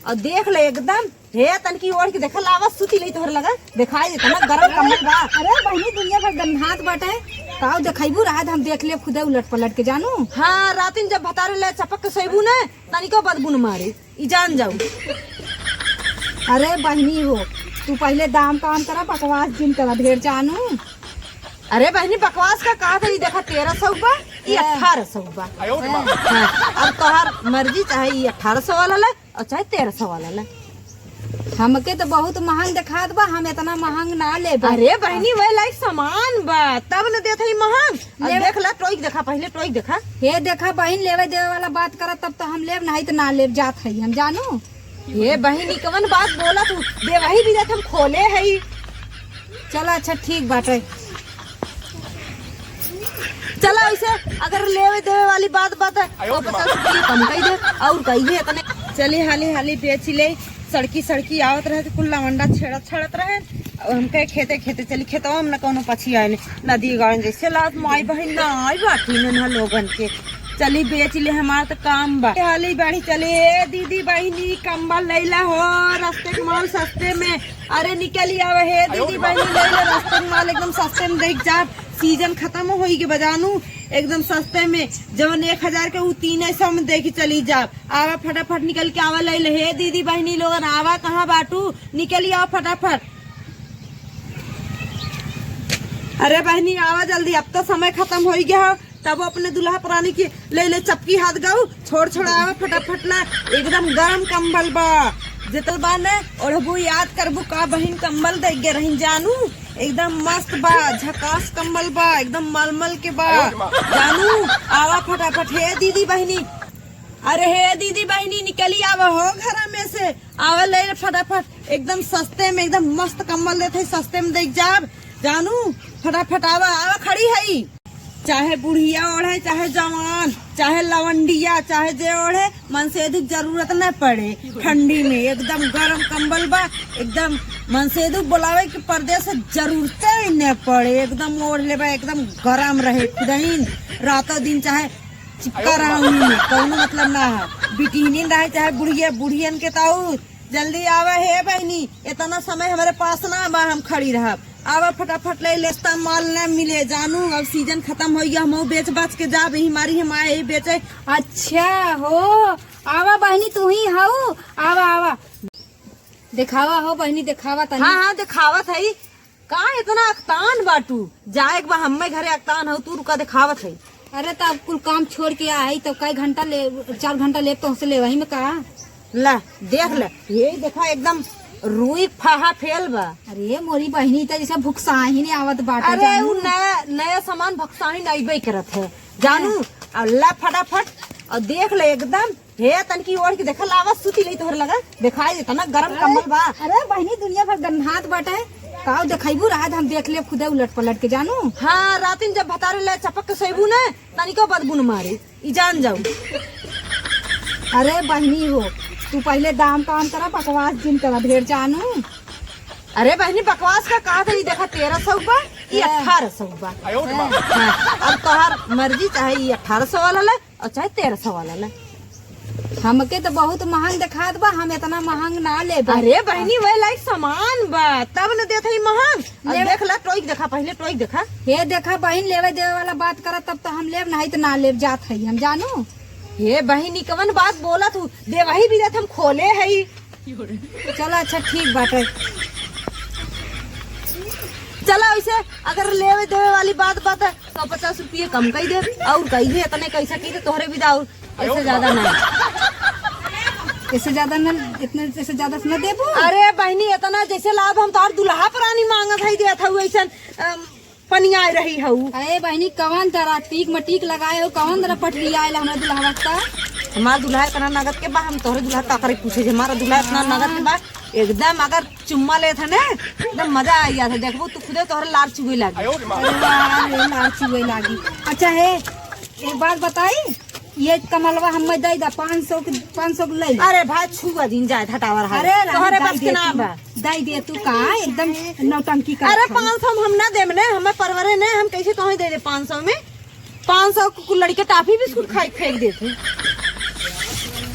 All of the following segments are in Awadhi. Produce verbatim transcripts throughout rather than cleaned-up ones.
और देख ले एकदम, हे तनकी ओढ़ के देखा, लावा सूती ले तोहरे लगा, देखाई देता ना गरम कम्बल बा। अरे बहिनी, दुनिया भर गन्हात बाटे, काऊ देखैबू रहा, हम देख ले खुदे उलट पलट के जानू। हाँ, रातिन जब भतारे ले चपक के सोइबू ने, तनिको बदबू न मारे, ई जान जाऊ। अरे बहिनी हो, तू पहिले दाम काम करा, बकवास जिन करा ढेर जानू। अरे बहिनी, बकवास का कहा था, ई देखा तेरह सौ बा, ई हाँ। अठारह सौ बा। हाँ, अब तोहार मर्जी, चाहे ई अठारह सौ वाला ले, और चाहे तेरह सौ वाला ले। हमके तो बहुत महंग देखात बा, हम इतना महंग ना लेब। अरे बहिनी, वही लायक सामान बा, तब न देत हई महंग। अब ले। देख ला, टोइक देखा, पहिले टोइक देखा। हे देखा बहिन, लेवे देवे वाला बात करत तब तो हम लेब, नहीं तो ना लेब, जात हई हम जानू। हे बहिनी, कवन बात बोला तू? देवही भी जात हम खोले हई। चला अच्छा ठीक बाटे। चला, ऐसे अगर लेवे देवे वाली बात, बात है, तो पचास रुपये कम कई दे, और कई दे इतने। चली हाली हाली बेच ले, सड़की सड़की आवत रहे तो कुल लवंडा छेड़त छेड़त रहे, और हमके खेते खेते चली, खेतवा में न कौनो पछी आए, नदी गाँव जैसे लात माई बहिन ना आई बाटी न लोगन के। चली बेच ले, हमार तो काम बा। हाली बाड़ी चली, ए दीदी बहिनी, कम्बल लैला हो, रस्ते के माल सस्ते में। अरे निकली आवे, हे दीदी बहिनी, लैला रस्ते के माल एकदम सस्ते में देख जा। सीजन खत्म होई के बजानू, एकदम सस्ते में, जवन एक हजार के उ तीन सौ में देखी चली जाब। आवा फटाफट निकल के आवा, लैले हे दीदी बहिनी लोगन, आवा कहाँ बाटू, निकली आवा फटाफट। अरे बहिनी आवा जल्दी, अब तो समय खत्म होई गया हो, तब अपने दुल्हा परानी के लैले चपकी हाथ गऊ, छोड़ छोड़ आवा फटाफट ना, एकदम गरम कम्बल बा, जेतल बा ने ओढ़बू याद करबू का बहिन कम्बल दे गे रही जानू। एकदम मस्त बा, झकास कम्बल बा, एकदम मलमल के बा। जानू, आवा फटाफट, हे दीदी बहिनी, अरे हे दीदी बहिनी, निकली आवा हो घरा में से, आवा ले ले फटाफट, एकदम सस्ते में, एकदम मस्त कम्बल देत है, सस्ते में देख जाब। जानू, फटाफट आवा, आवा खड़ी है। चाहे बुढ़िया ओढ़े, चाहे जवान, चाहे लवंडिया, चाहे जे ओढ़े, मनसेधु के जरूरत न पड़े। ठंडी में एकदम गरम कम्बल बा, एकदम मनसेधु बोलावे के परदेस से जरूरते ही न पड़े। एकदम ओढ़ लेबा, एकदम गरम रहे खुदहीन, रातों दिन चाहे चिपका रहा हूँ में, कौनो मतलब ना है। बिटिहनिन रहे चाहे बुढ़िया, बुढ़ियन के ताऊ, जल्दी आवा हे बहिनी, इतना समय हमारे पास ना बा, हम खड़ी रहब। आवा फटाफट ले, लेस्ता माल ना मिले जानू, अब सीजन खत्म हो गया, हम बेच बाच के जाब, यही मारी हम आए ही बेचे। अच्छा हो, आवा बहिनी, तू ही हऊ, आवा आवा, देखावा हो बहिनी, देखावा तनी। हाँ हाँ, देखावत है। का इतना अकतान बाटू? जाए के बा हम्मे घरे, अकतान हऊ तू, रुका देखावत है। अरे तब कुल काम छोड़ के आई तो कई घंटा ले, चार घंटा ले पहुँच ले वही में का। ला देख ले, ये देखा एकदम रुई फाहा फेल बा। अरे मोरी बहिनी, त जैसे भुकसाही नहीं आवत बाटे अरे जानू। उ नया नया सामान भुकसाही नहीं अइबे करत है जानू। हाँ। और ला फटाफट और देख ले एकदम, हे तनकी ओढ़ के देखा, लावा सूती ले तोहरे लगा, देखाई देता ना गरम अरे, कम्बल बा। अरे बहिनी, दुनिया भर गन्हात बाटे, काऊ देखैबू रहा, हम देख ले खुदे उलट पलट के जानू। हाँ, रातिन जब भतारे ले चपक के सोइबू ने, तनिको बदबू न मारे, ई जान जाऊ। अरे बहिनी हो, तू पहिले दाम काम करा, बकवास जिन करा ढेर जानू। अरे बहिनी, बकवास का कहा था, ई देखा तेरह सौ बा, ई हाँ। अठारह सौ बा। हाँ, अब तोहार मर्जी, चाहे ई अठारह सौ वाला ले और चाहे तेरह सौ वाला ले। हमके तो बहुत महंग देखात बा, हम इतना महंग ना लेब। अरे बहिनी, वही लायक सामान बा, तब न देत हई महंग। अब ले। देख ला, टोइक देखा, पहिले टोइक देखा। हे देखा बहिन, लेवे देवे वाला बात करा, तब तो हम लेब, नहीं तो ना लेब, जात हई हम जानू। हे बहिनी, कवन बात बोला तू? देवही भी देत हम खोले हई। चला अच्छा ठीक बाटे। चला वैसे अगर लेवे देवे वाली बात बात है, सौ पचास रुपये कम कई दे, और कई दे, इतने कैसे कई दे तोहरे विदा, और इससे ज्यादा ना। इससे ज्यादा ना, इतने, इससे ज्यादा ना देबू। अरे बहिनी, इतना जैसे लाभ हम तोहर दुल्हा परानी मांगत हई, देत हऊ ऐसन, अम, पनियाए रही हऊ। अरे बहिनी, कवन तरह टीक मटीक लगाए हो, कवन तरह पटरी आयल हमरा दुल्हवा का? हमार दुल्हा इतना नगद के बा, हम तोहरे दुल्हा का करे पूछे जे, हमारा दुल्हा इतना नगद के बा, एकदम अगर चुम्मा लेत है ना, एकदम मजा आ जात है। देखबू तू खुदे तोहरे लार चुए लागी। अरे वाह रे, लार चुए लागी। अच्छा है, एक बात बताई, ये कमलवा हमें दे दा, पाँच सौ के, पाँच सौ के ले ले। अरे भाई, छुआ जिन जाए, हटावा रहा। अरे रानी, तोहरे दे बस दे के ना तू, बा। दे दे तू का, एकदम नौटंकी करत अरे, हऊ। पाँच सौ में हम ना देम ने, हमें परवरे ने, हम कैसे तोहे दे दे पाँच सौ में? पाँच सौ के कुल लड़के टाफी बिस्कुट खाई फेंक देते।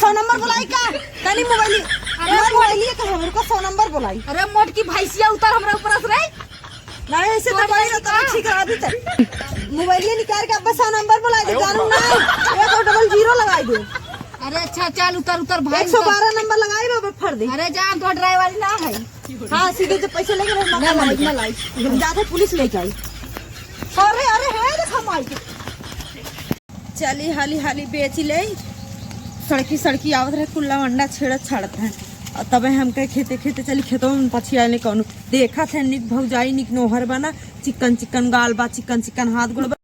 सौ नंबर बोलाई का? तनी मोबाइल, अरे हमार मोबाइल का है, मेरे को सौ नंबर बोलाई। अरे मोटकी भैंसिया, उतर हमरा ऊपर से रे। नहीं, ऐसे तो तोड़ कोई देती ना, तो का? ठीक रहा अभी तक। मोबाइल निकाल के अब सौ नंबर बोलाई दे, जानू ना। एक और डबल ज़ीरो लगाई दे। अरे अच्छा, चल उतर, उतर भाई, एक सौ बारह उतर। नंबर लगाई बाबा, फर दे। अरे जा, तो ड्राइवर ना है। हाँ, सीधे जब पैसे लेके ना, ना ना लाई, ना लाई। हम जाते पुलिस लेके आई। अरे, अरे, है देखा माई के। चली हाली हाली बेच ले। सड़की सड़की आवत रहे, कुल्ला अंडा छेड़त छाड़त है। और तबे हम कहे खेते खेते चली, खेतों में पछिया ले कौनो। देखत है निक भौजाई, निक नोहर बना, चिकन चिकन गाल बा, चिकन चिकन हाथ गोड़ बा।